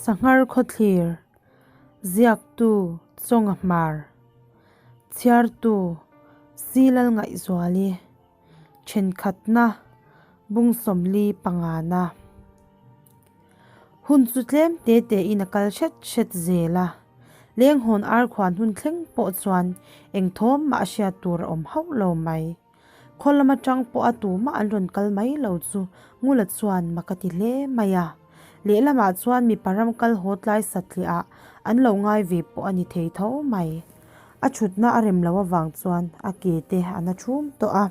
Sanghar Khawthlir, Ziaktu Chawnga Hmar, Chhiartu Silal Ngaihzuali, Thenkhatna Bung 45na. Hun chu tlem te te in a kal hret hret zel a, lenghawn ar khuan hun thleng pawh chuan eng thawm mah a hriat tur a awm hauh lo mai. Khaw lam atang pawh a tumah an rawn kal mai lo chu Ngula chuan mak a ti hle mai a. Lehlamah chuan mipa ram kal haw tlai satliah ah an lo ngai ve pawh a ni thei tho mai. A thutna a rem loh avang chuan a ke te a na thum tawh a.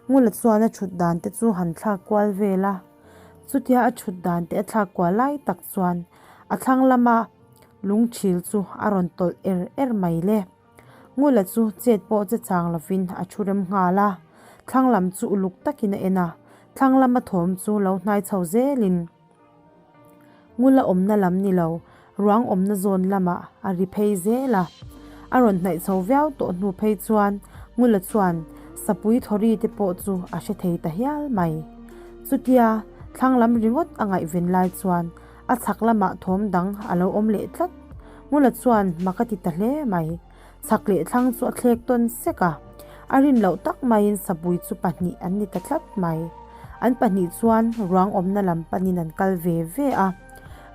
Ngula chuan a thut dan te chu han thlak kual vel a. Chutia a thut dan te a thlak kual lai tak chuan a thlang lama lungthil chu a rawn tawlh er er mai le. Ngula chu chet pawh che chang lovin a thu rem nghal a, thlang lam chu uluk takin a en a, thlang lama thawm chu lo hnai chho zelin Ngula awmna lam ni lo, ruang awmna zawn lamah a ri phei zel a. A rawn hnaih chho viau tawh hnu phei chuan Ngula chuan sapui thawri te pawh chu a hre thei ta hial mai. Chutia thlang lam ringawt a ngaihven lai chuan A chhak lamah thawm dang a lo awm leh tlat. Ngula chuan mak a ti ta hle mai. Chhak leh thlang chu a thlek tawn sek a. A rin loh tak maiin sapui chu pahnih an ni ta tlat mai. An pahnih chuan ruang awmna lam panin an kal ve ve a.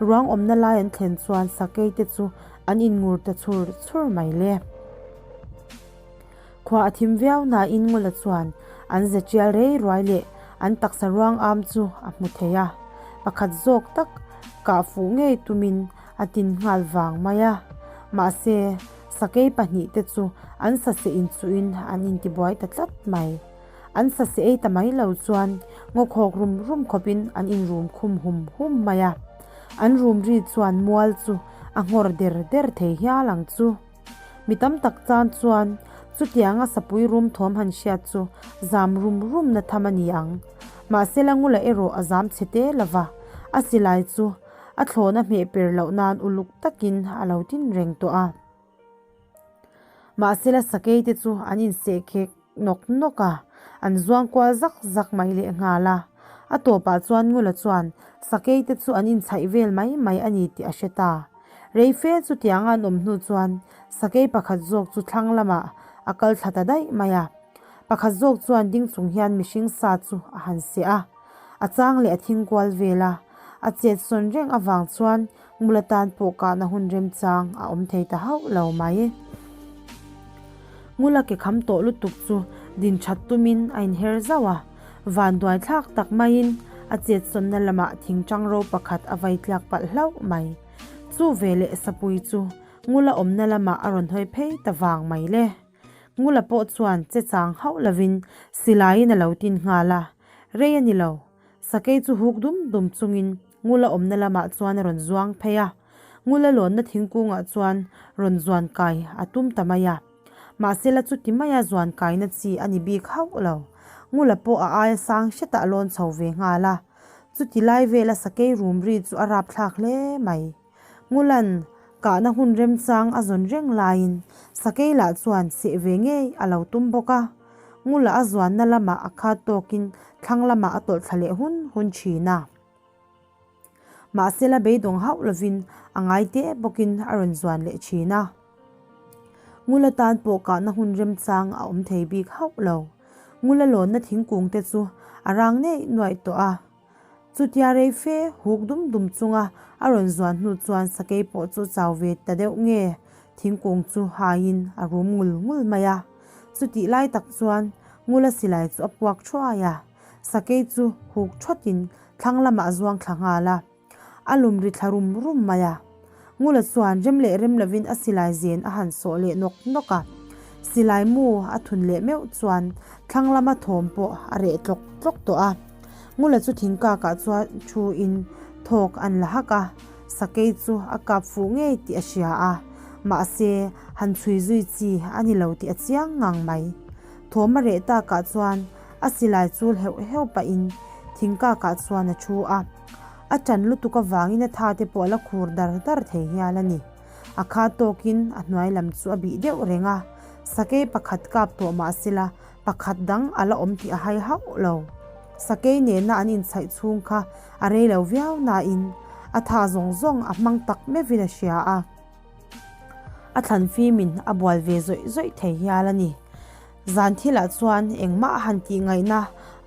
Ruang awmna lai an thlen chuan sakei te chu an inngur ta chhur chhur mai le. Khua a thim viau nain Ngula chuan an ze tial rei ruai leh an taksa ruang am chu a hmu thei a, pakhat zawk tak kah fuh ngei tumin a tin nghal vang mai a. Mahse, sakei pahnih te chu an saseh inchuhin an intibuai ta tlat mai. An saseh ei ta mai lo chuan ngawkhawk rum rum khawpin an inrum khum hum hum mai a. An rum ri chuan mual chu a nghawr der der thei hial ang chu. Mi tam tak tan chuan chutianga sapui rum thawm han hriat chu zam rum rum na tham a ni ang. Mahse la Ngula erawh a zam chhe te lova, a silai chu a thlawhna hmeh per loh nan uluk takin a lo tin reng tawh a. Mahse la sakei te chu an inseh khek nawk nawk a, an zuang kual zak zak mai leh nghal a. A tawpah chuan Ngula chuan sakei te chu an inchhaih vel mai mai a ni tih a hre ta. Rei fe chutiang an awm hnu chuan sakei pakhat zawk chu thlang lamah a kal thla ta daih mai a. Pakhat zawk chuan ding chung hian mihring sa chu a han seh a, a chang leh a thing kual vel a. A chet sawn reng avang chuan Ngula tan pawh kahna hun remchang a awm thei ta hauh lo mai. Ngula ke kham tawh lutuk chu din that tumin a inher zauh a. Vanduai thlak tak maiin a chetsawnna lamah thingtang ro pakhat a vai tliak palh hlauh mai. Chu veleh sapui chu Ngula awmna lamah a rawn hawi phei ta vang mai le. Ngula pawh chuan che chang hauh lovin silaiin a lo tin nghal a, rei a ni lo. Sakei chu huk dum dum chungin Ngula awmna lamah chuan a rawn zuang phei a. Ngula lawnna thingkungah chuan rawn zuan kai a tum ta mai a. Mahsela chuti maia zuan kaina chi a ni bik hauh lo. Ngula pawh a aia sang hretah a lawn chho ve nghal a. Chuti lai vela sakei rum ri chu a rapthlak hle mai. Ngula'n kahna hun remchang a zawn reng laiin sakei lah chuan seh ve ngei a lo tum bawk a. Ngula a zuanna lamah a khat tawkin thlang lamah a tawlh thla leh hun hun thin a. Mahsela beidawng hauh lovin a ngai teh bawkin a rawn zuan leh thin a. Ngula tan pawh kahna hun remchang a awm thei bik hauh lo. Ngula lawnna thingkung te chu a rang neih nuaih tawh a. Chutia rei fe huk dum dum chunga a rawn zuan hnu chuan sakei pawh chu chau ve ta deuh nge thingkung chu haiin a rum ngul ngul mai a. Chutih lai tak chuan Ngula silai chu a puak thuai a. Sakei chu huk thawtin thlang lamah a zuang thla nghal a, a lum ri thla rum rum mai a. Ngula chuan rem leh rem lovin a silai zen a han sawh leh nawk nawk a. Silai mu a thun leh meuh chuan thlang lama thawm pawh a reh tlawk tlawk tawh a. Ngula chu thingkakah chuan thuin thawk an la hak a, sakei chu a kap fuh ngei tih a hria a, mahse han chhui zui chi a ni lo tih a chiang ngang mai. Thawm a reh takah chuan A silai chul heuh heuh pahin thingkakah chuan a thu a. A ṭan lutuk avangin a tha te pawh a la khur dar dar thei hial a ni. A kha tawkin a hnuai lam chu a bih deuh reng a, sakei pakhat kap tawh mah sela pakhat dang a la awm tih a hai hauh lo. Sakei nena an inchhaih chhung kha a rei lo viau nain A tha zawng zawng a hmang tak meuhin a hria a. A thlan fimin a bual ve zawih zawih thei hial a ni. Zan thilah chuan engmah a han tih ngaihna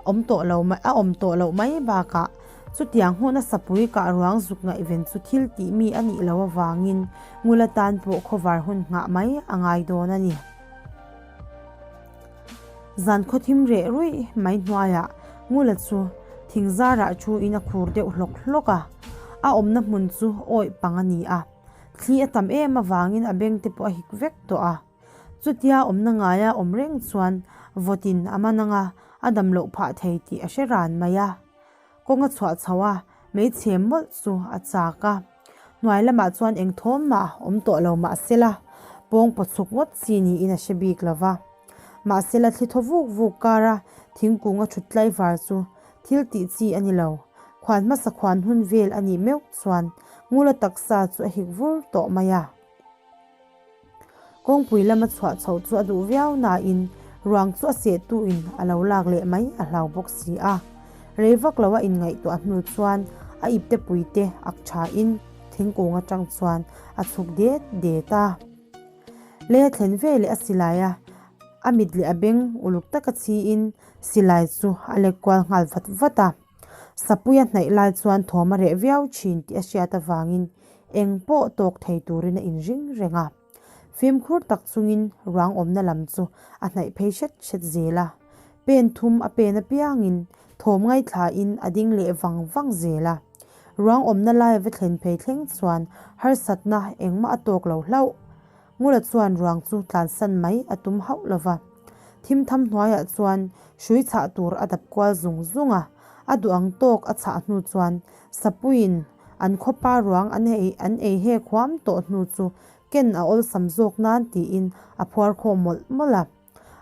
awm tawh lo a awm tawh loh mai bakah chutiang huna sapui kah ruang zuk ngaihven chu thil tih mi a nih loh avangin Ngula tan pawh khawvar hun nghah mai a ngai dawn a ni. Zan khawthim reh ruih mai hnuaiah Ngula chu thing zarah thuin a khur deuh hlawk hlawk a, a awmna hmun chu awih pang a ni a, thli a tam em avangin a beng te pawh a hik vek tawh a. Chutia awmna ngaia awm reng chuan vawtin a man anga a dam loh phah thei tih a hre ran mai a. Kawng a chhuah chho a, hmeichhe mawlh chu a chak a. Hnuai lamah chuan eng thawm mah awm tawh lo mah sela, pawng paw chhuk ngawt chi niin a hre bik lo va. Mahsela thli thaw vuk vuk kara thingkung a thut tlaivar chu thil tih chi a ni lo. Khuan hmasa khuan hun vel a nih meuh chuan Ngula taksa chu a hik vur tawh mai a. Kawngpui lama chhuah chhoh chu a duh viau nain ruang chu a sehtuin a lo lak leh mai a hlau bawk si a. Rei vak lo a inngaihtuah hnu chuan a ipte puite ak thain thingkung atang chuan a chhuk det det a. Lei a thlen ve leh a silai a, a mit leh a beng uluk taka chhiin silai chu a lek kual nghal vat vat a. Sapuia hnaih lai chuan thawm a reh viau thin tih a hriat avangin eng pawh tawk thei turin a inring reng a. Fimkhur tak chungin ruang awmna lam chu a hnaih phei hret hret zel a. Pen thum a pen apiangin thawm ngaithlain a ding leh vang vang zel a. Ruang awmna lai a va thlen phei thleng chuan harsatna engmah a tawk lo hlauh. Ngula chuan ruang chu tlansan mai a tum hauh lo va. Thim tham hnuaiah chuan hrui chhah tur a dap kual zung zung a, a duh ang tawk a chhah hnu chuan Sapuiin an khawpa ruang an ei an ei hek huam tawh hnu chu ken a awlsam zawk nan tiin a phuar khawm mawlh mawlh a.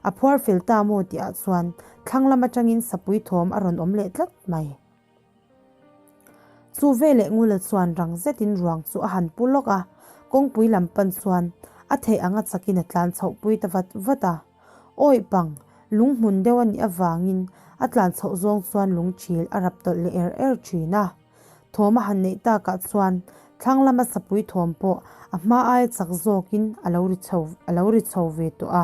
A phuar fel ta maw tihah chuan thlang lam atangin Sapui thawm a rawn awm leh tlat mai. Chu veleh Ngula chuan rang zetin ruang chu a han pu lawk a, kawngpui lam pan chuan a theih anga chakin a tlan chhoh pui ta vat vat a. Awih pang, lung hmun deuh a nih avangin a tlan chhoh zawng chuan lung thil a rap tawlh leh er er thin a. Thawm a han neih takah chuan thlang lama sapui thawm pawh a hma aia chak zawkin a lo ri chho a lo ri chho ve tawh a.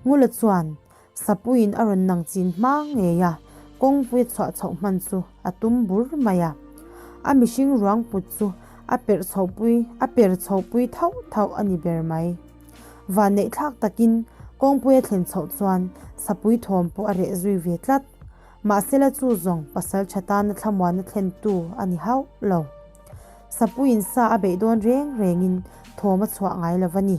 Ngula chuan Sapuiin a rawn nang chin hma ngei a, kawngpui chhuah chhoh hman chu a tum bur mai a. A mihring ruang put chu a perh chhohpui a per chhohpui thauh thauh a ni ber mai. Vanneih thlak takin kawngpui a thlen chhoh chuan sapui thawm pawh a reh zui ve tlat. Mahsela chu zawng pasal tha tana thlamuanna thlentu a ni hauh lo. Sapuiin sa a beih dawn reng rengin thawm a chhuah ngai lo va ni.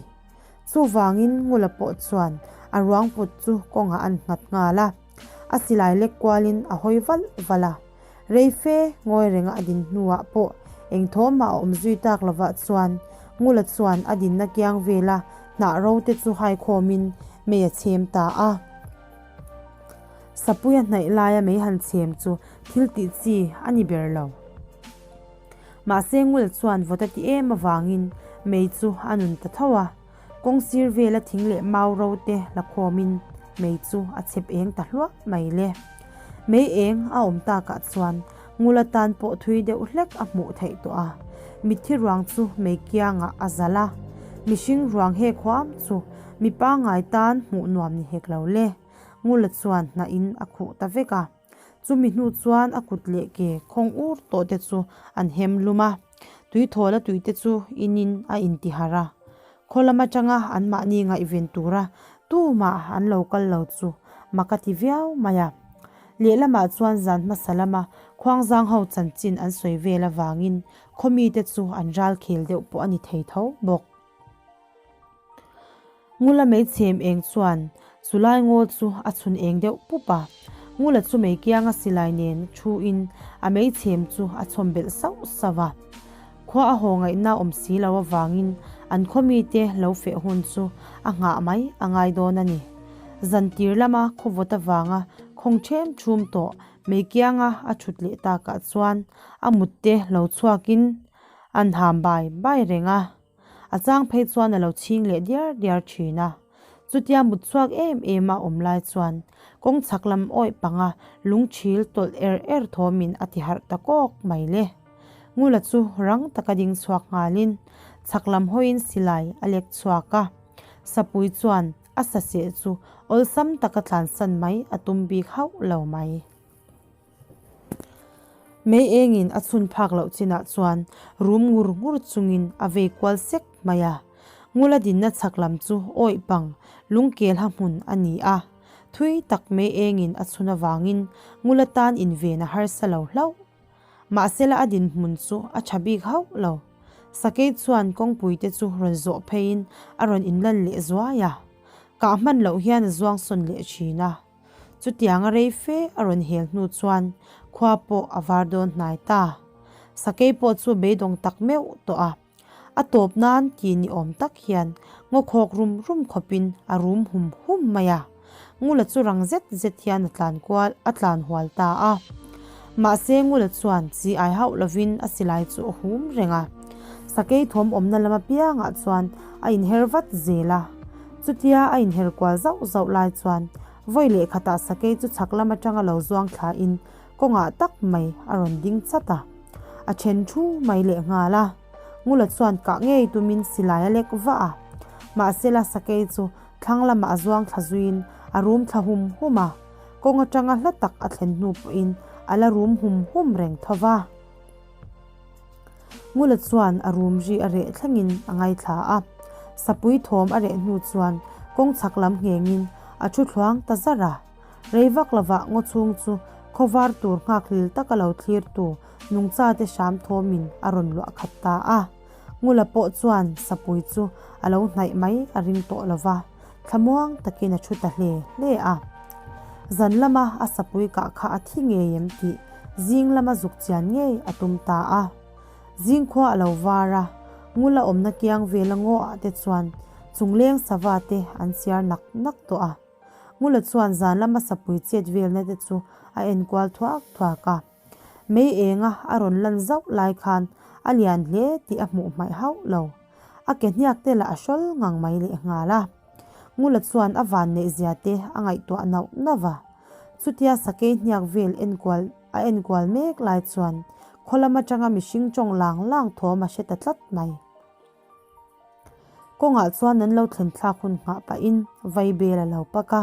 Chuvangin Ngula pawh chuan a ruang put chu kawngah an nghat nghal a, a silai lek kualin a hawi valh valh a. Reife ngawi renga a din hnuah pawh eng thawmah a awm zui tak lovah chuan Ngula chuan a dinna kiang vela hnah ro te chu hai khawmin mei a chhem ta a. Sapuia hnaih laia mei han chhem chu thil tih chi a ni ber lo. Mahse Ngul chuan vawt a ti em avangin mei chu a nun ta tho a, kawng sir vela thing leh mau ro te la khawmin mei chu a chhep eng ta hluah mai le. Mei eng a awm takah chuan Ngul atan pawh thui deuh hlek a hmuh theih tawh a, mitthi ruang chu mei kiangah a zal a, mihring ruang hek huam chu mi pangngai tan hmuh nuam ni hek lo le. Ngula chuan hnahin a khuh ta vek a. Chumi hnu chuan a kut leh ke khawng ur tawh te chu an hem lum a, tuithawl a tui te chu inin a inti harh a. Khaw lam atanga anmahni ngaihven tura tumah an lo kal lo chu mak a ti viau mai a. Lehlamah chuan zan hmasa lama khuangzang ho chanchin an sawi vel avangin khaw mite chu an ral khel deuh pawh a ni thei tho bawk. Ngula mei chhem eng chuan chulai ngaw chu a chhun eng deuh pup a. Ngula chu mei kianga silai nen thu in a mei chhem chu a chhawm belh sauh sauh a. Khua a haw ngaihna awm si lo avangin an khaw mite lo feh hun chu a nghah mai a ngai dawn a ni. Zan tir lama khaw vawt avanga khawng ṭhem ṭhum tawh mei kianga a ṭhut leh takah chuan a mut te lo chhuakin an ham bai bai reng a. A chang phei chuan a lo chhing leh diar diar thin a. Chutia mut chhuak em em a awm lai chuan kawng chhak lam awih panga lung thil tawlh er er thawmin a ti harh ta kawk mai le. Ngula chu rang taka ding chhuak nghalin chhak lam hawiin silai a lek chhuak a. Sapui chuan a saseh chu awlsam taka tlansan mai a tum bik hauh lo mai. Mei engin a chhun phak loh chinah chuan rum ngur ngur chungin a vei kual sek mai a. Ngula dinna chhak lam chu awih pang lungkel ha hmun a ni a. Thui tak mei engin a chhun avangin Ngula tan inven a harsa lo hlauh. Mahsela a dinhmun chu a tha bik hauh lo. Sakei chuan kawngpui te chu rawn zawh pheiin a rawn inlan leh zuai a. Kah hman loh hian a zuang sawn leh thin a. Chutianga rei fe a rawn hel hnu chuan khua pawh a var dawn hnai ta. Sakei pawh chu beidawng tak meuh tawh a. A tawp nan ti ni awm tak hian ngaw khawk rum rum khawpin a rum hum hum mai a. Ngula chu rang zet zet hian a tlan kual a tlan hual ta a. Mahse Ngula chuan chi ai hauh lovin a silai chu a hum reng a. Sakei thawm awmna lam apiangah chuan a inher vat zel a. Chutia a inher kual zauh zauh lai chuan vawi leh khatah sakei chu chhak lam atanga lo zuang thlain kawngah tak mai a rawn ding chat a. A then thu mai leh nghal a. Ngula chuan kah ngei tumin silai a lek vah a. Mahsela sakei chu thlang lamah a zuang thla zuiin a rum thla hum hum a. Kawng atanga hla tak a thlen hnu pawhin a la rum hum hum reng tho va. Ngula chuan a rum ri a reh thlengin a ngaithla a. Sapui thawm a reh hnu chuan kawng chhak lam nghengin a thu thluang ta zar a. Rei vak lovah ngaw chhung chu khawvar tur nghakhlil taka lo thlirtu nungchate hram thawmin a rawn luah khat ta a. Ngula pawh chuan sapui chu a lo hnaih mai a ring tawh lova, thlamuang takin a thu ta hle hle a. Zan lama a sapui kah kha a thi ngei em tih zing lama zuk chian ngei a tum ta a. Zing khua a lo var a, Ngula awmna kiang vela ngaw ah te chuan chungleng sava te an chiar nak nak tawh a. Ngula chuan zan lama sapui chet velna te chu a enkual thuak thuak a. Mei enga a rawn lan zauh lai khan a lian hle tih a hmuh hmaih hauh lo. A ke hniak te lah a hrawl ngang mai leh nghal a. Ngula chuan a van neih zia te a ngaihtuah nauh nauh a. Chutia sakei hniak vel enkual a enkual mek lai chuan khaw lam atanga mihring tawng lang lang thawm a hre ta tlat mai. Kawngah chuan an lo thlen thlak hun nghah pahin vaibel a lo pak a.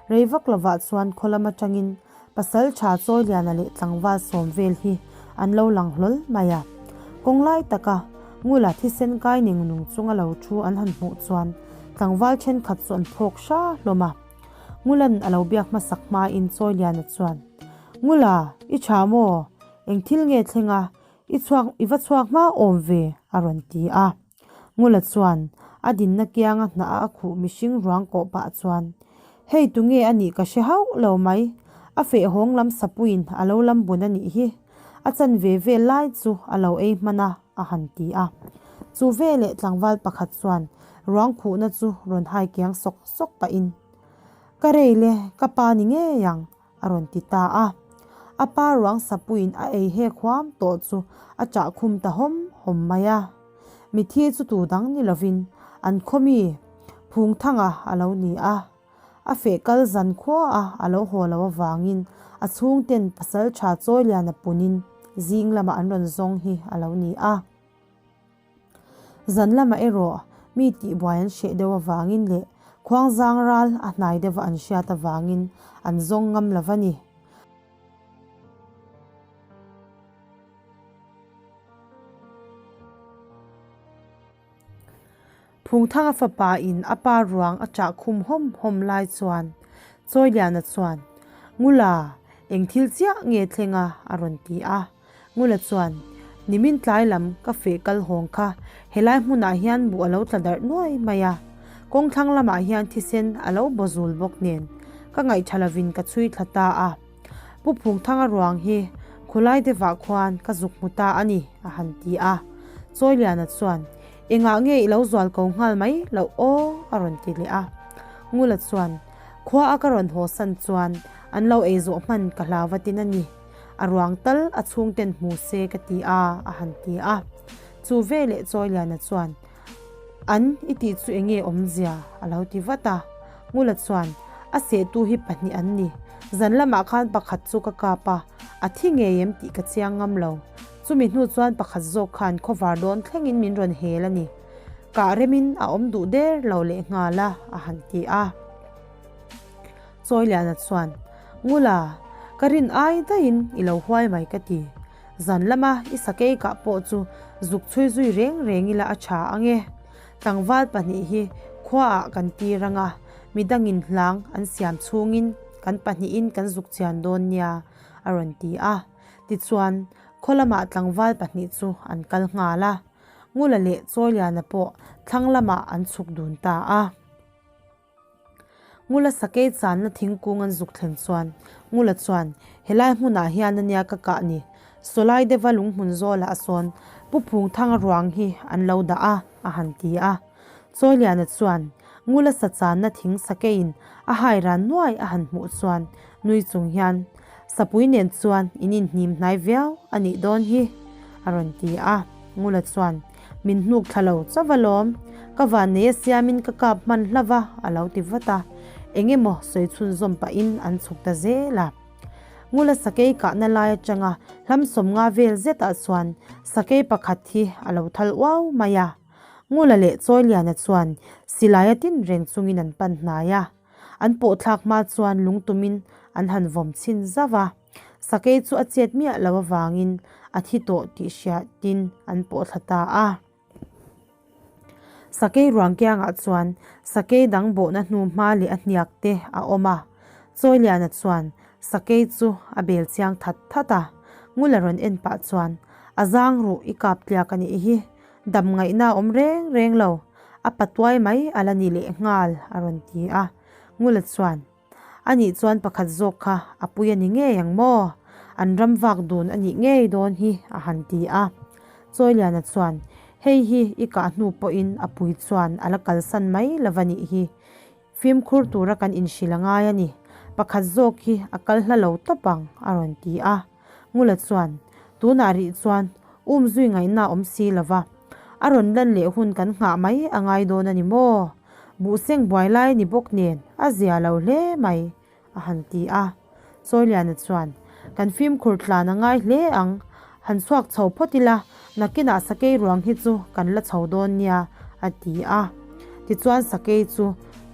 Rei vak lovah chuan khaw lam atangin pasal tha Chawiliana leh tlangval sawm vel hi an lo lang hlawl mai a. Kawng lai taka Ngula thisen kai ning nung chunga lo thu an han hmuh chuan tlangval thenkhat chu an phawk hra hlawm a. Ngulan a lo biak hmasak hmain Chawiliana chuan, Ngula, i tha maw? Eng thil nge thleng a? I chhuak, i va chhuak hma awm ve, a rawn ti a. Ngula chuan a dinna kianga hnah a a khuh mihring ruang kawh pah chuan, Hei tunge a nih ka hre hauh lo mai, a feh hawng lam sapuiin a lo lam bun a nih hi, a chanve vel lai chu a lo ei hman a, a han ti a. Chu veleh tlangval pakhat chuan ruang khuhna chu rawn hai kiang sawk sawk pahin, Ka rei le, ka pa ni ngei ang, a rawn ti ta a. A pa ruang sapuiin a ei hek huam tawh chu a chah khum ta hawm hawm mai a. Mithi chu tu dang ni lovin an khaw mi Phungthanga a lo ni a. A feh kal zan khua a a lo haw lo avangin a chhungten pasal tha Chawiliana punin zing lamah an rawn zawng hi a lo ni a. Zan lamah erawh mi tihbuai an hreh deuh avangin leh khuangzang ral a hnai deuha an hriat avangin an zawng ngam lo va ni. Phungthanga fapa in a pa ruang a chah khum hawm hawm lai chuan Chawiliana chuan, Ngula, eng thil chiah nge thleng a? a rawn ti a. Ngula chuan, Nimin tlai lam ka feh kal hawng kha helai hmunah hian buh a lo tla darh nuai mai a, kawng thlang lamah hian thisen a lo baw zul bawk nen ka ngaihtha lovin ka chhui thla ta a. Pu Phungthanga ruang hi khulai deuhah khuan ka zuk hmu ta a ni, a han ti a. Chawiliana chuan, Engah nge i lo zual ko nghal mai loh aw? a rawn ti leh a. Ngula chuan, Khua a ka rawn haw san chuan an lo ei zawh hman ka hlau vatin a ni. A ruang tal a chhungten hmu se ka ti a, a han ti a. Chu veleh Chawiliana chuan, An i tih chu enge awmzia? a lo ti vat a. Ngula chuan, A sehtu hi pahnih an ni. Zan lamah khan pakhat chu ka kap a, a thi ngei em tih ka chiang ngam lo. Chumi hnu chuan pakhat zawk khan khawvar dawn thlengin min rawn hel a ni. Kah remin a awm duh der lo leh nghal a, a han ti a. Chawiliana chuan, Ngula, ka rin ai daihin i lo huai mai ka ti. Zan lama i sakei kah pawh chu zuk chhui zui reng reng ila a tha ang e. Tlangval pahnih hi khuaah kan tir ang a, midangin hlang an siam chhungin kan pahnihin kan zuk chian dawn nia, a rawn ti a. Tichuan, khaw lamah tlangval pahnih chu an kal nghal a. Ngula leh Chawiliana pawh thlang lamah an chhuk dun ta a. Ngula sakei channa thingkung an zuk thlen chuan Ngula chuan, Helai hmunah hian ania ka kah ni. Sawlai deuha lunghmun zawlah sawn Pu Phungthanga ruang hi an lo dah a, a han ti a. Chawiliana chuan Ngula sa channa thing sakeiin a hai ran nuai a han hmuh chuan nui chung hian, Sapui nen chuan in inhnim hnai viau a nih dawn hi, a rawn ti a. Ngula chuan, Min hnuk thla lo chauh alawm, ka vannei a siamin ka kap hman hlauh a, a lo ti vat a. Eng emaw sawi chhunzawm pahin an chhuk ta zel a. Ngula sakei kahna lai atanga hlam sawmnga vel zetah chuan sakei pakhat hi a lo thal uau mai a. Ngula leh Chawiliana chuan silai a tin reng chungin an pan hnai a. An pawhthlak hma chuan lungtumin an han vawm chhin zauh a. Sakei chu a chet miah lo avangin a thi tawh tih hriatin an pawh thla ta a. Sakei ruang kiangah chuan sakei dang bawhna hnu hma leh a hniak te a awm a. Chawiliana chuan sakei chu a bel chiang that that a. Ngula rawn en pah chuan, A zang ruh i kap tliak a nih hi. Dam ngaihna a awm reng reng lo. A patuai mai a la ni leh nghal, a rawn ti a. Ngula chuan. A nih chuan pakhat zawk kha a pui a ni ngei ang maw? An ram vak dun a nih ngei dawn hi a han ti a. Chawiliana chuan, Hei hi i kah hnu pawhin a pui chuan a la kalsan mai lo va nih hi. Fimkhur tura kan inhrilh a ngai a ni. Pakhat zawk hi a kal hla lo tawp ang a rawn ti a. Ngula chuan, Tunah rih chuan um zui ngaihna a awm si lo va. A rawn lan leh hun kan nghah mai a ngai dawn a ni maw? Buhseng buai lai ni bawk nen a zia lo hle mai, a han ti a. Chawiliana chuan, Kan fimkhur tlan a ngai hle ang, han chhuak chho phawt ila, nakinah sakei ruang hi chu kan la chho dawn nia, a ti a. Tichuan sakei chu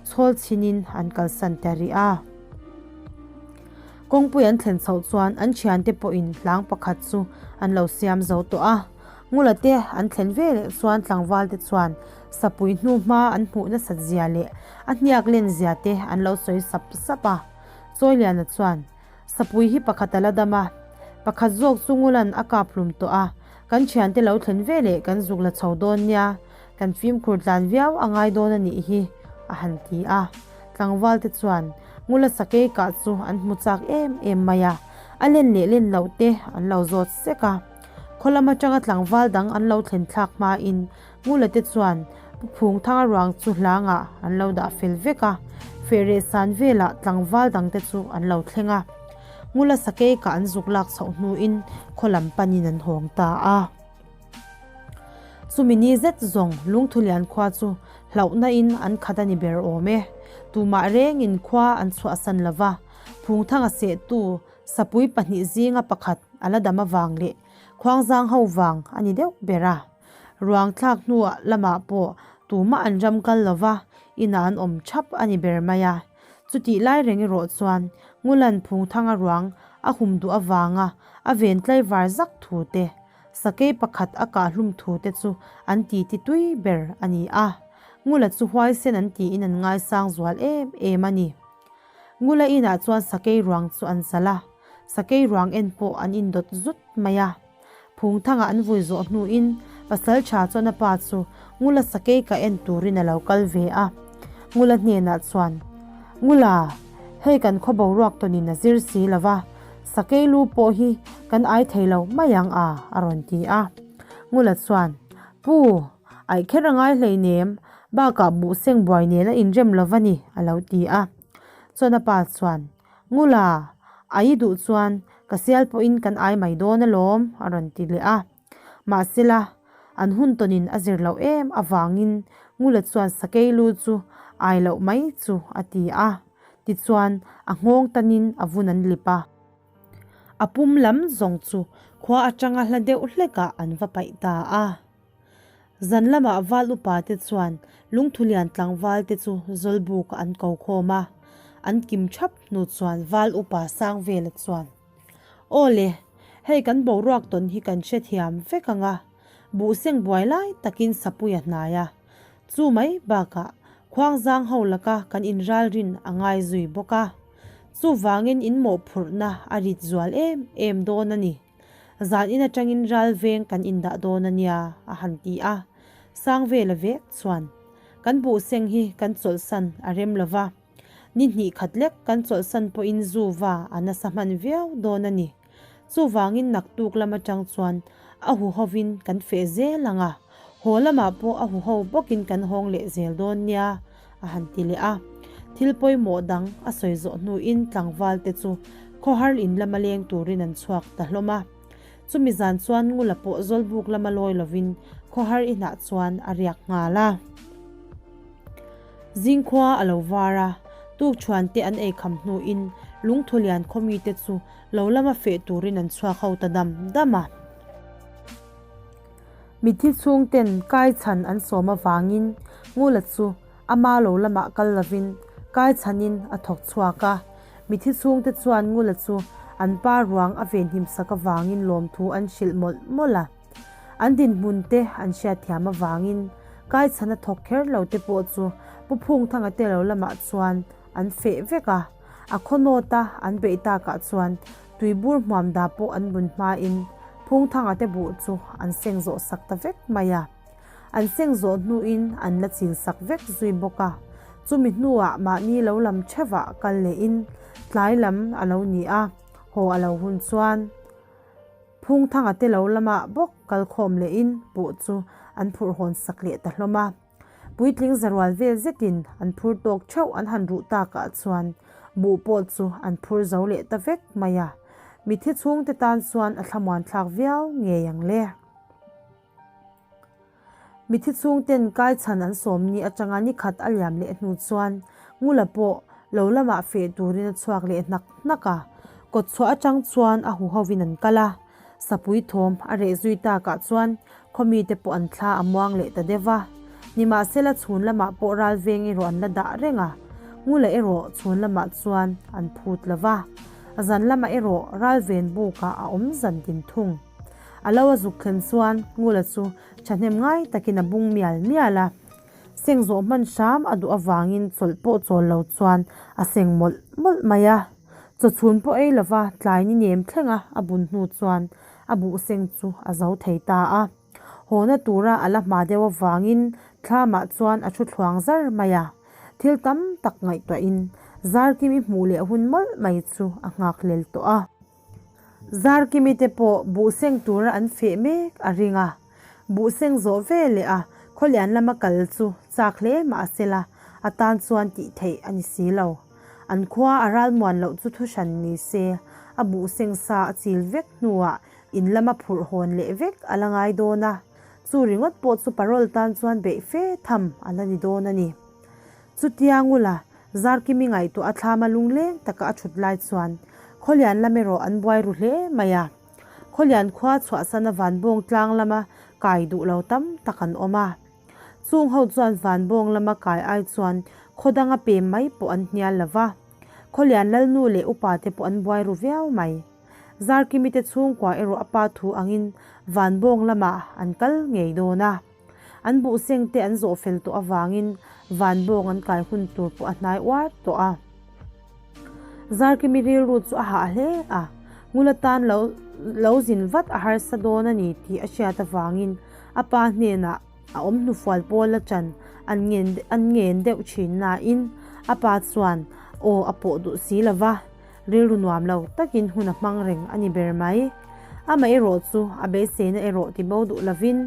chhawl chhinin an kalsan ta rih a. Kawngpui an thlen chhoh chuan an thiante pawhin hlang pakhat chu an lo siam zo tawh a. Ngula te an thlen ve leh chuan tlangval te chuan sapui hnu hma an hmuh nasat zia leh a hniak len zia te an lo sawi sap sap a. Chawiliana chuan, Sapui hi pakhat a la dam a, pakhat zawk chu Ngula'n a kap hlum tawh a, kan thiante lo thlen ve leh kan zuk la chho dawn nia, kan fimkhur tlan viau a ngai dawn a nih hi, a han ti a. Tlangval te chuan Ngula sakei kah chu an hmu chak em em mai a, a len leh len loh te an lo zawt sek a. Khaw lam atanga tlangval dang an lo thlen thlak hmain Ngula te chuan Pu Phungthanga ruang chu hlangah an lo dah fel vek a, fehreh san velah tlangval dang te chu an lo thleng a. Ngula sakei kah an zuk lak chhoh hnuin khaw lam panin an hawng ta a. Chumi ni zet zawng Lungthulian khua chu hlauhna in an khat a ni ber awm e. Tumah rengin khua an chhuahsan lo va, Phungthanga sehtu Sapui pahnih zinga pakhat a la dam avang leh Khuangzang ho vang a ni deuh ber a. Ruang thlak hnuah lamah pawh tumah an ram kal lo va, inah an awm thap a ni ber mai a. Chutih lai reng erawh chuan Ngulan Phungthanga ruang a hum duh avanga a ven tlaivar zak thu te, Sakei pakhat a kah hlum thu te chu an titi tui ber a ni a. Ngula chu huaisen an tiin an ngaisang zual em em a ni. Ngula inah chuan sakei ruang chu an zalh a, sakei ruang en pawh an indawt zut mai a. Phungthanga an vui zawh hnuin pasal tha chuan a pa chu Ngula sakei kah en turin a lo kal ve a. Ngula hnenah chuan, Ngula, hei kan khaw boruak tawnin a zir si lo va, sakei lu pawh hi kan ai thei lo mai ang a, a rawn ti a. Ngula chuan, Pu, aih kher a ngai hleinem, bakah buhseng buai nen a inrem lo va ni, a lo ti a. Chuan a pa chuan, Ngula, ai duh chuan ka sial pawhin kan ai mai dawn alawm, a rawn ti leh a. Mahsela, an hun tawnin a zir loh em avangin Ngula chuan sakei lu chu ai loh mai chu a ti a. Tichuan, a nghawng tanin a vun an lip a. A pum lam zawng chu khua atanga hla deuh hlekah an va paih ta a. Zan lamah val upa te chuan lungthulian tlangval te chu Zawlbukah an ko khawm a, an kim thap hnu chuan val upa sang vela chuan, Aw le, hei kan boruak tawn hi kan hrethiam vek ang a, buhseng buai lai takin sapui a hnai a, chu mai bakah khuangzang ho laka kan inralrin a ngai zui bawk a, chuvangin in mawhphurhna a rit zual em em dawn a ni. Zan in atangin ral veng kan indah dawn a nia, a han ti a. Sangvela vek chuan, Kan buhseng hi kan chawlhsan a rem lo va, ni hnih khat lek kan chawlhsan pawhin zu va a nasa hman viau dawn a ni. Chuvangin naktuk lam atang chuan a huhovin kan feh zel ang a, haw lamah pawh a huho bawkin kan hawng leh zel dawn nia, a han ti leh a. Thil pawimawh dang a sawi zawh hnuin tlangval te chu khawhar in lama leng turin an chhuak ta hlawm a. Chumi zan chuan Ngula pawh Zawlbuk lama lawi lovin khawhar inah chuan a riak nghal a. Zingkhua a lo var a, tukṭhuan te an eikham hnuin Lungthulian khawmite chu lo lama feh turin an chhuak ho ta dam dam a. Mithi chhungten kai chhan an sawm avangin Ngula chu ama lo lamah kal lovin kai chhanin a thawk chhuak a. Mithi chhungte chuan Ngula chu an pa ruang a venhim sak avangin lawmthu an hrilh mawlh mawlh a. An dinhmun te an hriatthiam avangin kai chhan a thawk kher lo te pawh chu Pu Phungthanga te lo lamah chuan an feh vek a. A khaw nawta an beih takah chuan Tuibur hmuam da pawh an bun hmain Phungthanga te buh chu an seng zawh sak ta vek mai a. An seng zawh hnuin an la chil sak vek zui bawk a. Chumi hnuah mahni lo lam theuhah kal lehin tlai lam a lo ni a, haw a lo hun chuan Phungthanga te lo lamah bawk kal khawm lehin buh chu an phurh hawn sak leh ta hlawm a. Puitling zarual vel zetin an phur tawk theuh an han ruh takah chuan buh pawh chu an phur zo leh ta vek mai a, mitthi chhungte tan chuan a thlamuan thlak viau ngei ang le. Mitthi chhungten kai chhan an sawm ni atanga ni khat a liam leh hnu chuan Ngula pawh lo lamah feh turin a chhuak leh hnak hnak a, kawtchhuah atang chuan a huhovin an kal a. Sapui thawm a reh zui takah chuan khawmite pawh an thla a muang leh ta deuh va. Nimahsela chhun lamah pawh ral veng erawh an la dah reng a, Ngula erawh chhun lamah chuan an phut lo va. Zan lamah erawh ral ven bukah a awm zan din thung. A lo a zuk thlen chuan Ngula chu thahnem ngai takin a bung mial mial a. Seng zawh hman hram a duh avangin chawlh pawh chawl lo chuan a seng mawlh mawlh mai a. Chawchhun pawh ei lova tlai ni nem thlenga a bun hnu chuan a buh seng chu a zo thei ta a. Hawna tura a la hma deuh avangin thlamah chuan a thu thluang zar mai a. Thil tam tak ngaihtuahin Zarkimi hmuh leh hun mawlh mai chu a nghakhlel tawh a. Zarkimi te pawh buh seng tura an feh mek a ring a, buh seng zawh ve leh a khawlian lama kal chu chak hle mah sela a tan chuan tih theih a ni si lo. An khua a ralmuan loh chu thuhran ni se, a buh seng sa a chil vek hnuah in lama phurh hawn leh vek a la ngai dawn a, chu ringawt pawh chu parole tan chuan beih fe tham a la ni dawn a ni. Chutia Ngula, Zarkimi ngaihtuah a thlama lungleng taka a thut lai chuan Khawlian lam erawh an buai ru hle mai a. Khawlian khua chhuahsana Vanbawng tlang lama kai duh lo tam tak an awm a. Chung ho chuan Vanbawng lama kai ai chuan khaw danga pem mai pawh an hnial lo va. Khawlian Lalnu leh upa te pawh an buai ru viau mai. Zarkimi te chhungkua erawh a pa thu angin Vanbawng lamah an kal ngei dawn a. An buhseng te an zawh fel tawh avangin vanbawng an kai hun tur pawh a hnai uar tawh a. Zarkimi rilru chu a hah hle a, Ngula tan lo lo zin vat a harsa dawn a ni tih a hriat avangin a pa hnenah a awm hnufual pawl a chan an ngen an ngen deuh thin nain a pa chuan aw a pawh duh si lo va. Rilru nuam lo takin hun a hmang reng a ni ber mai. Amah erawh chu a beiseina erawh ti bo duh lovin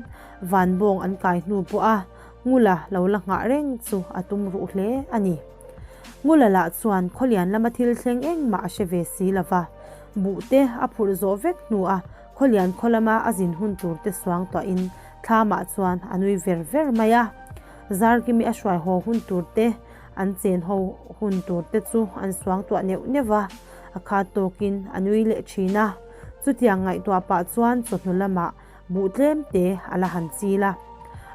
vanbawng an kai hnu pawh a Ngula lo la nghah reng chu a tum ruh hle a ni. Ngula lah chuan khawlian lama thil thleng engmah a hre ve si lo va, buh te a phurh zawh vek hnu a khawlian khaw lama a zin hun tur te suang tuahin thlamah chuan a nui ver ver mai a. Zarkimi a hruai haw hun tur te An chen ho hun tur te chu an suang tuah neuh neuh va. A khat tawkin a nui leh thin a. Chutiang ngaihtuah pah chuan chawhnu lamah buh tlem te a la han chil a.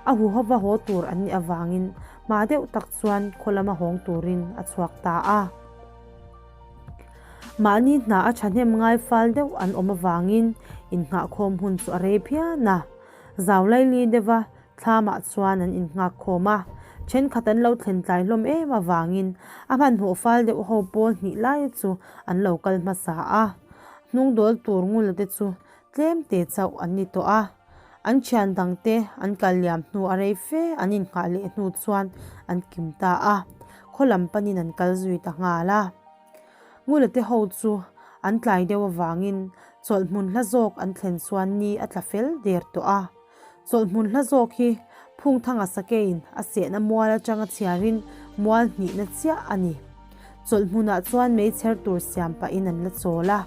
A huhova haw tur an nih avangin hma deuh tak chuan khaw lama hawng turin a chhuak ta a. Mahni hna a thahnem ngai fal deuh an awm avangin innghahkhawm hun chu a rei phian a. Zau laili deuha Thlamah chuan an innghak khawm a, thenkhat an lo thlen tlai hlawm em avangin a hmanhmawh fal deuh ho pawl hnih lai chu an lo kal hmasa a. Hnung dawl tur ngula te chu tlem te chauh an ni tawh a, an thian dang te an kal liam hnu a rei fe an innghah leh hnu chuan an kim ta a, khaw lam panin an kal zui ta nghal a. Ngula te ho chu an tlai deuh avangin chawlh hmun hla zawk an thlen chuan ni a tla fel der tawh a. Chawlhhmun hla zawk hi Phungthanga Sakeiin a sehna mual atanga chhiarin mual hnihna chiah a ni. Chawlhhmunah chuan meichher tur siam pahin an la chawl a.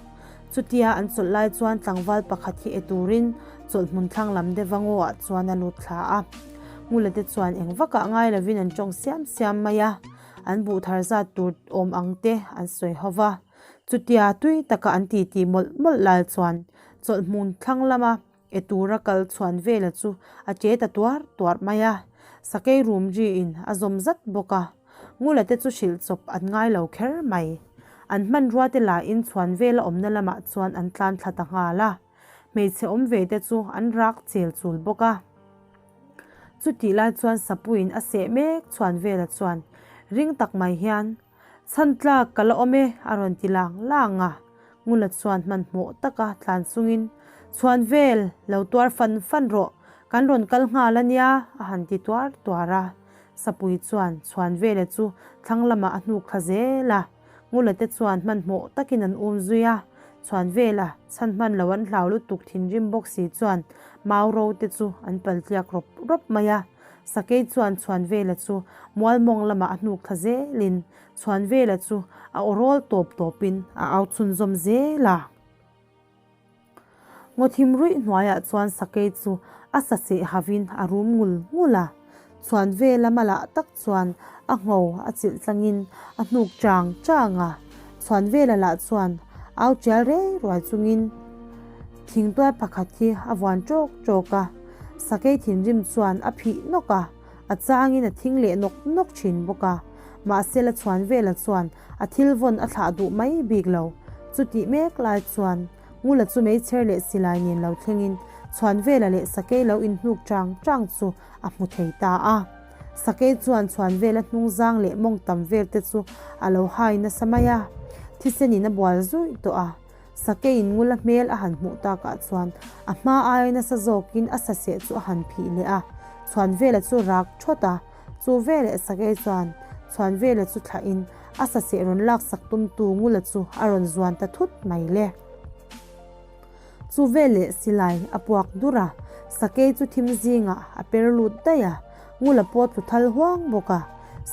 Chutia an chawlh lai chuan tlangval pakhat hi e turin chawlhhmun thlang lam deuha ngawah chuan a lut thla a. Ngulate chuan eng vakah ngai lovin an tawng siam siam mai a, an buh thar zat tur awm ang te an sawi ho va. Chutia tui taka an titi mawlh mawlh lai chuan chawlhhmun thlang lama E tura kal chhuan vela chu a che ta tuar tuar mai a, sakei rum riin a zawm zat bawk a, Ngula te chu hrilh chawp an ngai lo kher mai. An hmanrua te lahin chhuan vela awmna lamah chuan an tlan thla ta nghal a, hmeichhe awm ve te chu an rak chel chul bawk a. Chutih lai chuan Sapuiin a seh mek chhuan vela chuan ring tak mai hian, Chhan tlak ka la awm e, a rawn ti lang lang a. Ngula chuan hmanhmawh taka tlan chungin, Chhuan vel, lo tuar fan fan rawh, kan rawn kal nghal a nia, a han ti tuar tuar a. Sapui chuan chhuan vela chu thlang lamah a hnuk thla zel a. Ngula te chuan hmanhmawh takin an um zui a. Chhuan vela chhan hman lo an hlau lutuk thinrim bawk si chuan mau ro te chu an pal tliak rawp rawp mai a. Sakei chuan Chhuanvela chu mualmawng lamah a hnuk thla zelin Chhuanvela chu a aw rawl tawp tawpin a au chhunzawm zel a. Ngaw thim ruih hnuaiah chuan Sakei chu a sa seh havin a rum ngul ngul a. Chhuanvela malah tak chuan a ngho a chilh tlangin a hnuk chang chang a. Chhuanvela lah chuan au tial rei ruai chungin thingtuai pakhat hi a vuan ṭawk ṭawk a. Sakei thinrim chuan a phih nawk a, a changin a thing leh nawk nawk thin bawk a. Mahse la chhuan vela chuan a thil vawn a thlah duh mai bik lo. Chutih mek lai chuan Ngula chu meichher leh silai nen lo thlengin chhuan vela leh sakei lo inhnuk chang chang chu a hmu thei ta a. Sakei chuan chhuan vela hnungzang leh mawng tam vel te chu a lo hai nasa mai a, thisenin a bual zuih tawh a. Sakeiin ngula hmel a han hmuh takah chuan a hma aia nasa zawkin a saseh chu a han phih leh a, Chhuanvela chu rak thawt a, chu veleh Sakei chuan Chhuanvela chu thlahin a saseh rawn laksak tumtu ngula chu a rawn zuan ta thut mai le. Chu veleh silai a puak dur a, Sakei chu thim zingah a per lut daih a, ngula pawh tlu thal huang bawk a,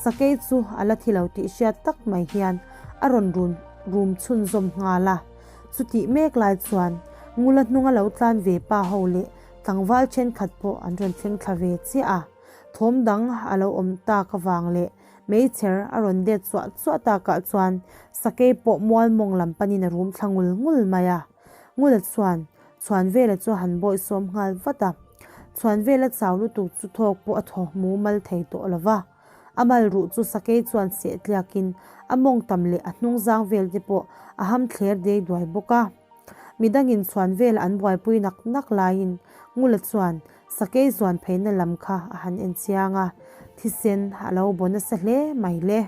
Sakei chu a la thi lo tih hriat tak mai hian a rawn run rum chhunzawm nghal a. Chutih mek lai chuan Ngula hnunga lo tlan ve pa ho leh tlangval thenkhat pawh an rawn thleng thla ve chiah a. Thawm dang a lo awm tak avang leh meichher a rawn det chuah chuah takah chuan Sakei pawh mual mawng lam panin a rum thla ngul ngul mai a. Ngula chuan Chhuanvela chu a han bawihsawm nghal vat a. Chhuanvela chau lutuk chu thawk pawh a thaw mumal thei tawh lo va. A mal ruh chu sakei chuan seh tliakin a mawng tam leh a hnung zang vel te pawh a ham thler dei duai bawk a. Midangin chhuan vel an buaipui nak nak laiin Ngula chuan sakei zuan pheina lam kha a han en chiang a, thisen a lo baw nasa hle mai le.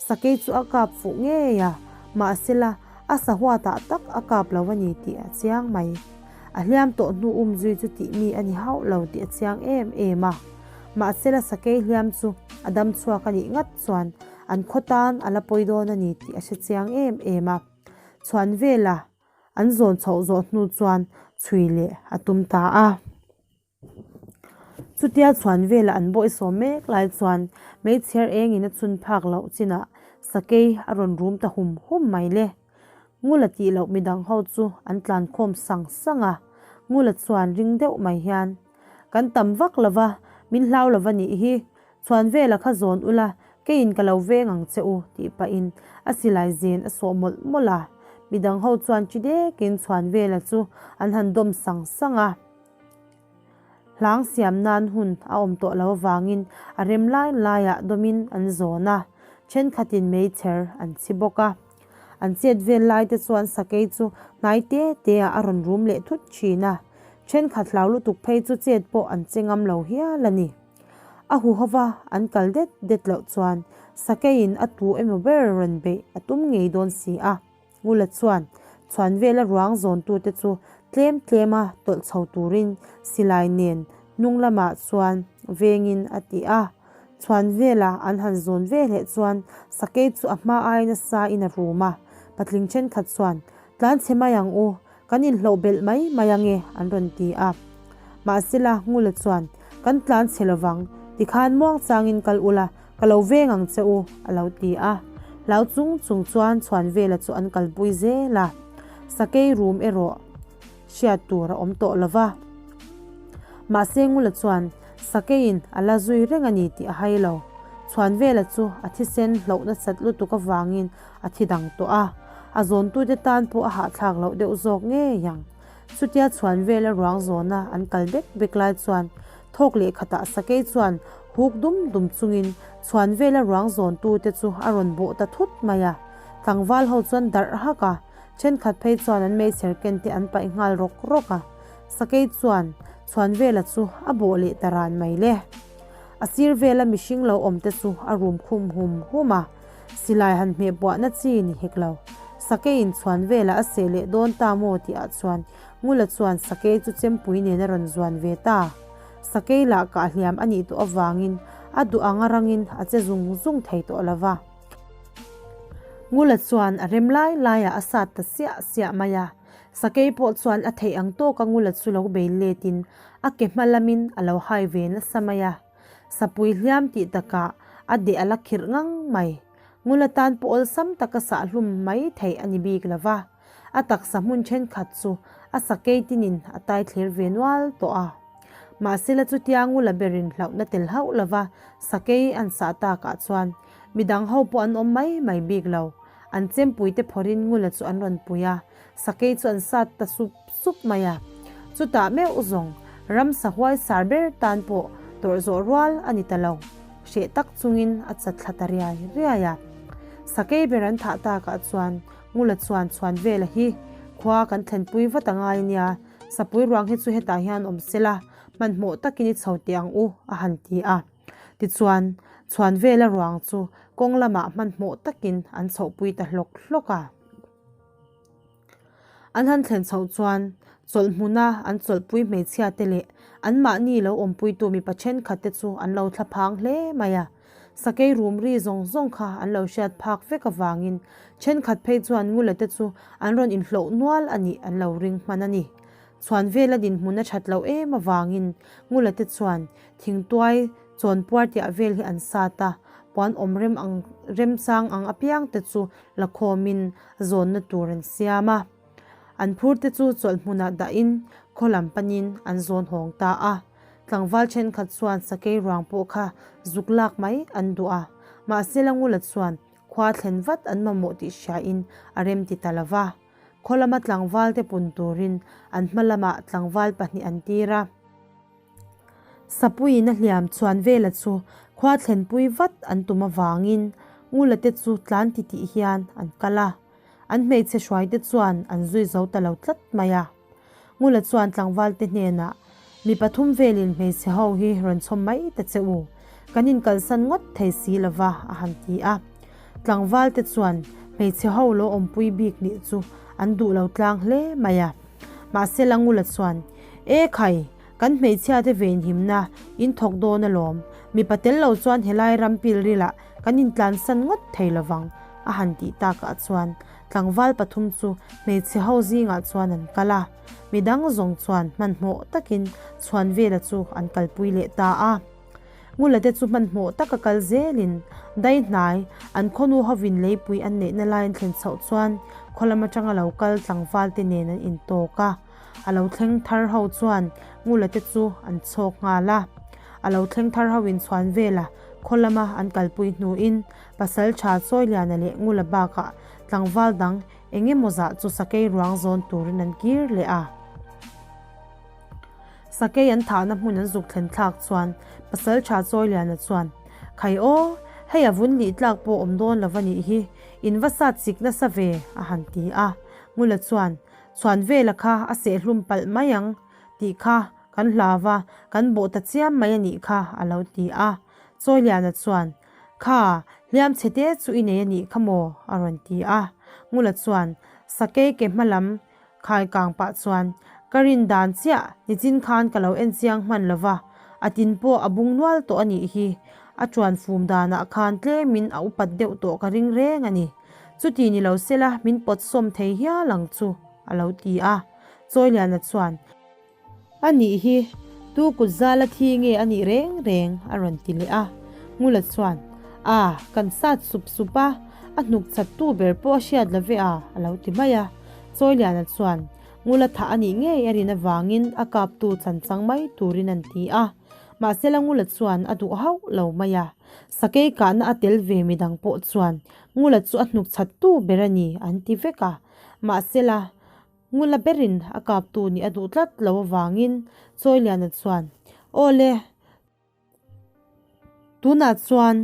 Sakei chu a kap fuh ngei a, mahsela a sahuatah tak a kap lo a ni tih a chiang mai. A hliam tawh hnu um zui chu tih mi a ni hauh lo tih a chiang em em a. Mahsela sakei hliam chu a dam chhuak a nih ngat chuan an khaw tan a la pawi dawn a ni tih a hre chiang em em a. Chhuan vela an zawn chhoh zawh hnu chuan chhui leh a tum ta a. Chutia chhuan vela an bawihsawm mek lai chuan meichher engin a chhun phak loh chinah sakei a rawn rum ta hum hum mai le. Ngula tih loh midang ho chu an tlan khawm sang sang a, Ngula chuan ring deuh mai hian, Kan tam vak lo va, min hlau lo va nih hi, chhuan vela kha zawn ula, keiin ka lo veng ang che u, tih pahin a silai zen a sawh mawlh mawlh a. Midang ho chuan chi dekin Chhuanvela chu an han dawm sang sang a. Hlang siam nan hun a awm tawh lo avangin a rem lai laiah dawmin an zawn a, thenkhatin meichher an chhi bawk a. An chet vel lai te chuan sakei chu hnai te te ah a rawn rum leh thut thin a, thenkhat hlau lutuk phei chu chet pawh an che ngam lo hial a ni. A huhova an kal det det loh chuan sakeiin a tu emaw ber rawn beih a tum ngei dawn si a. Ngula chuan chhuan vela ruang zawntute chu tlem tlema tawlh chho turin silai nen hnung lamah chuan vengin a ti a. Chhuan vela an han zawn ve leh chuan sakei chu a hma ai nasa in a rum a. Patling thenkhat chuan, Tlan chhe mai ang u, kan inhloh belh mai mai ange an rawn ti a. Mahsela Ngula chuan, Kan tlan chhe lovang, tikhan muangchangin kal ula, Ka lo veng ang che u, a lo ti a. Hlau chung chung chuan Chhuanvela chu an kalpui zel a. Sakei rum erawh hriat tur a awm tawh lo va. Mahse Ngula chuan Sakeiin a la zui reng a ni tih a hai lo. Chhuanvela chu a thisen hloh nasat lutuk avangin a thi dang tawh a. A zawntute tan pawh a hahthlak loh deuh zawk ngei ang. Chutia Chhuanvela ruang zawna an kal bek bek lai chuan Thawk leh khatah Sakei chuan huk dum dum chungin chhuan vela ruang zawntute chu a rawn bawh ta thut mai a. Tlangval ho chuan darh hak a, thenkhat phei chuan an meichher ken te an paih nghal rawk rawk a. Sakei chuan chhuan vela chu a bawh leh ta ran mai le. A sir vela mihring lo awm te chu a rum khum hum hum a, silai han hmeh buahna chi ni hek lo. Sakeiin chhuan vela a seh leh dawn ta maw tihah chuan Ngula chuan Sakei chu chempui nen a rawn zuan ve ta. Sakei lah kah hliam a nih tawh avangin a duh ang a rangin a che zung zung thei tawh lo va. Ngula chuan a rem lai laiah a sat ta siah siah mai a. Sakei pawh chuan a theih ang tawka Ngula chu lo bei letin a ke hma lamin a lo hai ve nasa mai a. Sapui hliam tih takah a deh a la khirh ngang mai. Ngula tan pawh awlsam taka sahhlum mai theih a ni bik lo va. A taksa hmun thenkhat chu a sakei tinin a tai thlir ve nual tawh a. Mahsela chutia Ngula berin hlauhna tel hauh lova sakei an sah takah chuan midang ho pawh an awm mai mai bik lo. An chempuite phawrhin Ngula chu an rawn pui a, sakei chu an sat ta sup sup mai a. Chutah meuh zawng ramsa huai sar ber tan pawh tawrh zawh rual a ni ta lo. Hreh tak chungin a chat thla ta riai riai a. Sakei ber an thah takah chuan Ngula chuan chhuan vela hi khua kan thlenpui vat a ngai ania, sapui ruang hi chu hetah hian awm sela, hmanhmawh takin i chho teh ang u a han ti a. Tichuan, chhuan vela ruang chu kawng lamah hmanhmawh takin an chhohpui ta hlawk hlawk a. An han thlen chhoh chuan chawlh hmuna an chawlhpui hmeichhia te leh anmahni lo awmpuitu mipa thenkhat te chu an lo thlaphang hle mai a. Sakei rum ri zawng zawng kha an lo hriat phak vek avangin thenkhat phei chuan Ngula te chu an rawn inhloh nual a nih an lo ring hman a ni. Chhuan vela dinhmun a that loh em avangin Ngula te chuan thingtuai chawnpuar tiah vel hi an sat a, puan awm rem ang remchang ang apiang te chu la khawmin zawnna tur an siam a. An phur te chu chawlh hmunah dahin khaw lam panin an zawn hawng ta a. Tlangval thenkhat chuan sakei ruang pawh kha zuk lak mai an duh a, mahse Langula chuan khua thlen vat an mamawh tih hriain a remti ta lo va. Khaw lama tlangval te pun turin an hma lamah tlangval pahnih an tir a. Sapuiin a hliam chuan Vela chu khua thlenpui vat an tum avangin Ngula te chu tlan titih hian an kal a. An hmeichhe hruaite chuan an zui zo ta lo tlat mai a. Ngula chuan tlangvalte hnenah, Mi pathum velin hmeichhe ho hi rawn chhawm mai ta che u, kan inkalsan ngawt thei si lo va, a han ti a. Tlangvalte chuan hmeichhe ho lo awmpui bik nih chu an duh lo tlang hle mai a. Mahse la Ngula chuan, E khai, kan hmeichhiate venhimna in thawk dawn alawm, mipa tel lo chuan helai ram pilrilah kan intlansan ngawt thei lovang, a han tih takah chuan Tlangval pathum chu hmeichhe ho zingah chuan an kal a, midang zawng chuan hmanhmawh takin Chhuanvela chu an kalpui leh ta a. Ngulate chu hmanhmawh taka kal zelin dai hnai an khawnu hovin leipui an neihna lai an thlen chhoh chuan khaw lam atanga lo kal tlangvalte nen an intawk a. A lo thleng thar ho chuan Ngulate chu an chhawk nghal a. A lo thleng thar hoin Chhuanvela khaw lama an kalpui hnuin Pasal tha Chawiliana leh Ngula bakah tlangval dang Eng emaw zah chu sakei ruang zawn turin an kir leh a. Sakei an thahna hmun an zuk thlen thlak chuan Pasalṭha Chawiliana chuan, Khai aw, hei a vun lih tlak pawh awm dawn lo va nih hi, in va sat chik nasa ve, a han ti a. Ngula chuan, Chhuan vela kha a sehhlum palh mai ang tih kha kan hlau va, kan bawh ta chiam mai a nih kha, a lo ti a. Chawiliana chuan, Kha, hliam chhe te chu i nei a nih kha maw? a rawn ti a. Ngula chuan, Sakei ke hma lam khai kang pah chuan, Ka rin dan chiah, nichin khan ka lo en chiang hman lo va, a tin pawh a bung nual tawh a nih hi. A tuan fum danah khan tlemin a upat deuh tawh ka ring reng a ni. Chuti ni lo sela min pawt sawm thei hial ang chu, a lo ti a. Chawiliana chuan. A nih hi, tu kut zala thi nge a nih reng reng? a rawn ti leh a. Ngula chuan, A, kan sat sup sup a, a hnuk chat tu ber pawh a hriat lo ve a, a lo ti mai a. Chawiliana chuan, Ngula thah a nih ngei a rin avangin a kaptu chan chang mai turin an ti a. Mahsela Ngula chuan a duh hauh lo mai a. Sakei kahna a tel ve midang pawh chuan Ngula chu a hnuk chat tu ber a ni an ti vek a. Mahsela. Ngula berin a kaptu nih a duh tlat lo avangin Chawiliana chuan, Aw le, tunah chuan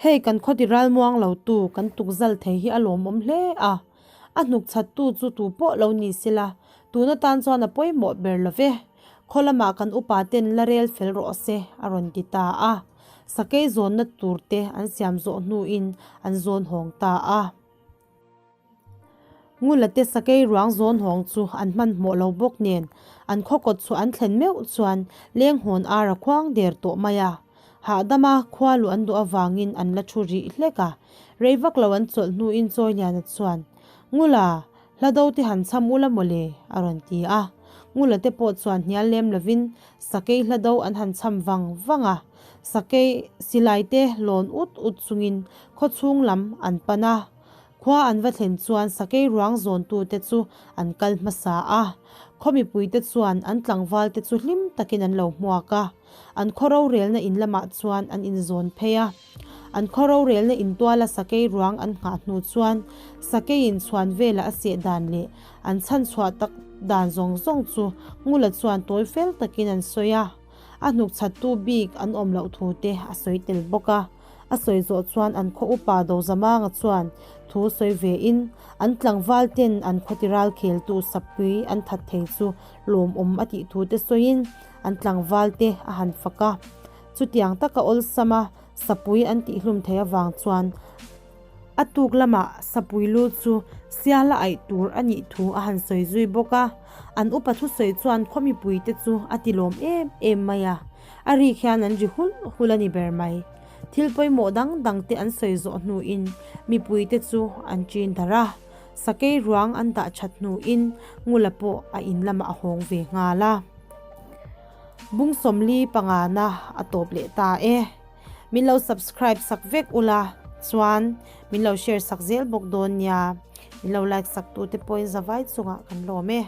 hei kan khawti ralmuang lo tu kan tukzal thei hi a lawmawm hle a, a hnuk chhattu chu tu pawh lo ni sela, tun atan chuan a pawimawh ber lo ve, khaw lamah kan upa ten la rel fel rawh se, a rawn ti ta a. Sakei zawnna tur te an siam zawh hnuin an zawn hawng ta a. Ngula te sakei ruang zawn hawng chu an hmanhmawh lo bawk nen an khaw kawt chu an thlen meuh chuan leng hawn ar a khuang der tawh mai a. Hahdama khua luh an duh avangin an la thu rih hlek a. Rei vak lo an chawlh hnuin Chawiliana chuan, Ngula, hla do te han cham ula mawle, a rawn ti a. Ngula te pawh chuan hnial lem lovin sakei hla do an han cham vang vang a. Sakei silai te lawn ut ut chungin khaw chhung lam an pan a. Khua an va thlen chuan sakei ruang zawntute chu an kal hmasa a. Khaw mipuite chuan an tlangvalte chu hlim takin an lo hmuak a. An khaw rorelna in lamah chuan an inzawn phei a. An khaw rorelna intuala sakei ruang an nghah hnu chuan sakeiin chhuan vela a seh dan leh an chhanchhuah tak dan zawng zawng chu Ngula chuan tawi fel takin an sawi a. A hnuk chhattu bik an awm loh thu te a sawi tel bawk a. A sawi zawh chuan an khaw upa Dozamanga chuan thu sawi ve in an tlangval ten an khaw tiral kheltu Sappui an that thei chu lawmawm a tih thu te sawiin an tlangval te a han fak a. Chutiang taka awlsam a Sappui an tihhlum thei avang chuan a tuk lamah Sappui lu chu sial a aih tur a nih thu a han sawi zui bawk a. An upa thusawi chuan khaw mipui te chu a tilawm em em mai a. A rik hian an ri hulh hulh a ni ber mai. Thil pawimawh dang dang te an sawi zawh hnuin mipui te chu an ṭin darh a. Sakei ruang an dah ṭhat hnuin Ngula pawh a in lamah a hawng ve nghal a. Bung sawmli pangana a tawp leh ta e. Min lo subscribe sak vek ula chuan min lo share sak zel bawk dawn nia. Min lo like sak tute pawhin zavai chungah kan lawm e.